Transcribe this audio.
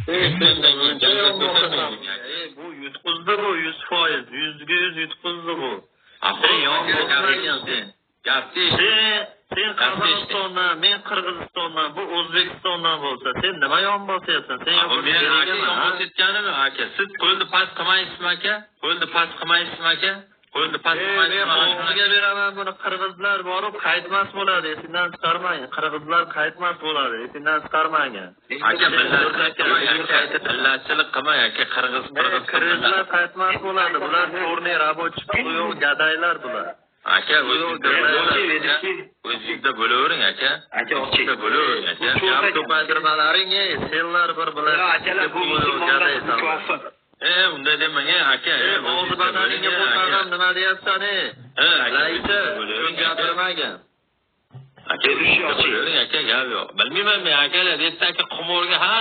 Sen Sen bosasan. Bu yutqizdi bu 100%, 100% yutqizdi bu. Sen yon bosmagin sen. Gapni eshit. Sen Qozog'istondan, men Qirg'izistondan, bu O'zbekistondan bo'lsa, sen nima yon bosyapsan? Sen Bu yon men aka yon bosayotganim aka. Siz qo'lni past qilmaysizmi aka? Qo'lni past qilmaysizmi aka? Qo'lni past Men qilmaysizmi? og'ziga beraman buni, qirg'izlar borib qaytmas bo'ladi, esingdan chiqarmang. Qirg'izlar qaytmas bo'ladi, esingdan chiqarmangin. Aka, millatchilik qilmang aka. Millatchilik qilmang aka, qirg'iz qirg'iz. Qirg'izlar qaytmas bo'ladi. Bular черный рабочий, puli yo'q gadaylar bular. Aka, o'zingizda bo'lavering aka. Aka, O'zingizda bo'lavering aka. Gap ko'paytirmalaring, ey, senlar bir bilan. Akalar, bu musulmonlar kofir. Unday demang, aka. Og'zi badaningga qo'shsam nima deyapsan, ey? Laycha, gapirmagin. Aka, bo'lavering aka, gap yo'q. Bilmayman men akalar, bu yerda aka qimorga ha